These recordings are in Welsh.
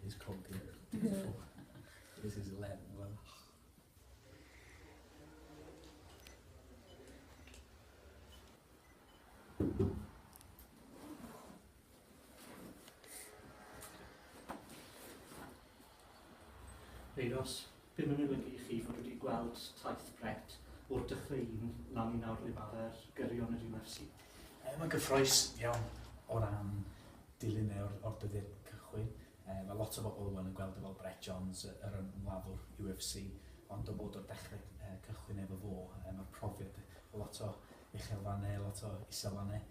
Is called here. This is 11. Well. Eiros, be mae'n olygu i chi fod wedi gweld taith Brett o'r dechrau un lan i nawr le mae fe ar gyrion yr UFC? Mae'n gyffrous iawn o ran dilyn e o'r dyddiad cychwyn. Mae lot o bobl ŵan yn gweld e fel Brett Johns, yr ymladdwr UFC, ond o fod o'r dechrau cychwyn efo fo, mae'r profiad, lot o uchelfannau, lot o iselfannau,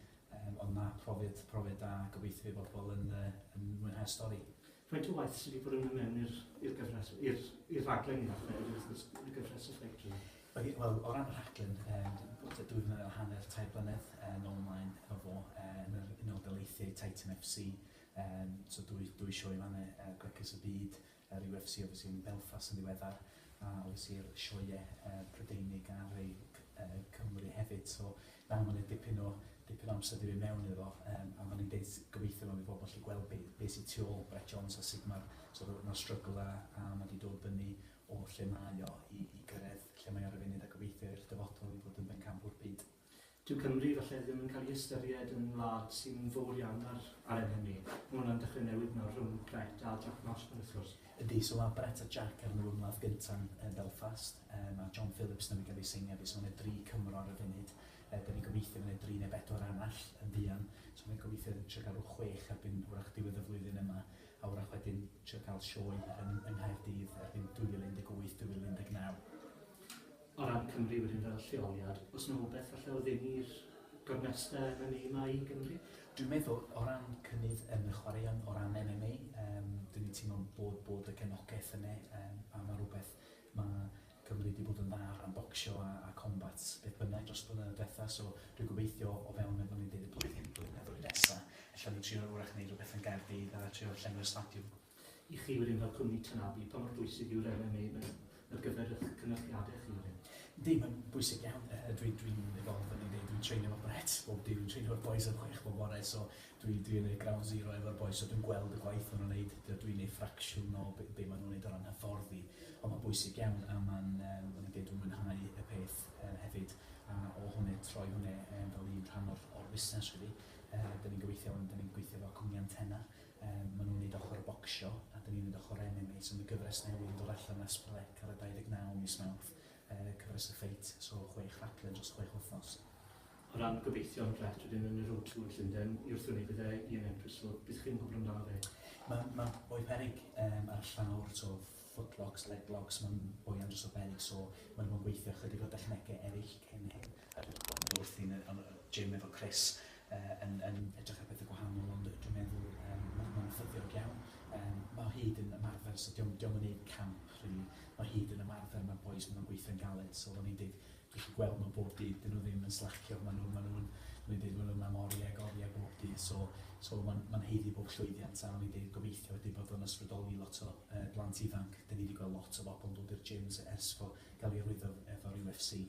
ond na, profiad da, gobeithio i bobl yn mwynhau'r stori. Faint o waith sydd wedi bod yn mynd mewn i'r gyfres, i'r rhaglen i ddechrau, i'r gyfres y ffeit? Wel, o ran y rhaglen, 2.5 blynedd, 3 blynedd nôl ymlaen efo fo, yn yr Unol Daleithiau, Titan FC, so dwy sioe fan'na, Gwregys y Byd, yr UFC obviously yn Belfast yn ddiweddar, a obviously yr sioeau Prydeinig a rhai Cymru hefyd, so na, mae'n dipyn o amser di fynd mewn iddo fo, a ma'n i'n deud gobeithio mae bobl gallu gweld be sydd tu ôl Brett Johns a sut mae'r sort of, mae'r struggle a mae wedi dod fyny o lle mae o i gyrraedd lle mae ar y funud a gobeithio i'r dyfodol i fod yn bencampwr byd. Dyw Cymru falle ddim yn cael ei ystyried yn wlad sy'n fawr iawn ar MMA. Mae hwnna'n dechrau newid nawr rhwng Brett a Jack Marshman wrth gwrs. Ydy, so mae Brett a Jack ar nhw ymladd gyntaf yn Belfast. Mae John Phillips newydd gael ei seinio fi, so mae'n 3 Cymro ar y funud. Da ni'n gobeithio fydd 3 neu 4 arall yn fuan. So mae'n gobeithio trio gael rhyw 6 erbyn wrach diwedd y flwyddyn yma, a wrach wedyn trio cael sioe yng Nghaerdydd erbyn 2018, 2019. O ran Cymru wedyn fel lleoliad, oes yna rhywbeth falle o ddenu'r gornestau MMA yma i Gymru? Dwi'n meddwl o ran cynnydd yn y chwaraeon o ran MMA, dyn ni'n teimlo bod y gefnogaeth yna, a mae rhywbeth mae Cymru wedi bod yn dda o ran bocsio a combat beth bynnag dros blynyddoedd diwetha, so dwi'n gobeithio o fewn, fel ni'n deud, y blwyddyn, blwyddyn ddwy nesa, ella ni trio wrach wneud rhywbeth yn Gaerdydd a trio llenwi'r stadiwm. I chi wedyn fel cwmni Tanabi, pa mor bwysig yw'r MMA ar gyfer eich cynyrchiadau chi wedyn? Yndi, mae'n bwysig iawn. Dwi'n evolve yn ei ddeud, dwi'n treinio efo Brett bob dydd, dwi'n treinio efo'r boys am 6 bob bore, so dwi yn y ground zero efo'r boys, so dwi'n gweld y gwaith maen nhw'n neud, dwi'n neud ffracsiwn o be maen nhw'n neud o ran hyfforddi, ond mae'n bwysig iawn a mae'n, o'n i'n deud, dwi'n mwynhau y peth hefyd, a o hwnna, troi hwnna fel un rhan o'r busnes, really. Da ni'n gobeithio, da ni'n gweithio efo cwmni Antenna, maen nhw'n neud ochr y bocsio, a da ni'n neud ochr MMA, so mae gyfres newydd yn dod allan ar S4C ar y 29 mis Mawrth, cyfres y ffeit, so 6 rhaglen dros 6 wythnos. O ran gobeithio yn Brett wedyn yn yr O2 yn Llundain, i wrthwynebu fe Ian Entwistle, beth chi'n gwybod amdano fe? Mae boi peryg ar y llawr, so footlocks, leglocks, mae'n boi andros o beryg, so mae'n bod yn gweithio chydig o dechnegau eraill cyn hyn. A dwi'n bod wrthi'n y gym efo Chris yn edrych ar bethau gwahanol, ond dwi'n meddwl mae'n ffyddiog iawn. Mae o hyd yn ymarfer, so dio'm yn neud camp, really. Mae hyd yn ymarfer, mae'r boys, maen nhw'n gweithio'n galed, so o'n i'n deud, dwi'n gallu gweld nhw bob dydd, dyn nhw ddim yn slacio, maen nhw'n deud, maen nhw'n am oriau ag oriau bob dydd, so ma'n haeddu bob llwyddiant, a o'n i'n deud gobeithio wedi bod o'n ysbrydoli lot o blant ifanc. Dyn ni wedi gweld lot o bobl yn dod i'r gyms ers fo gael ei arwyddo efo'r UFC.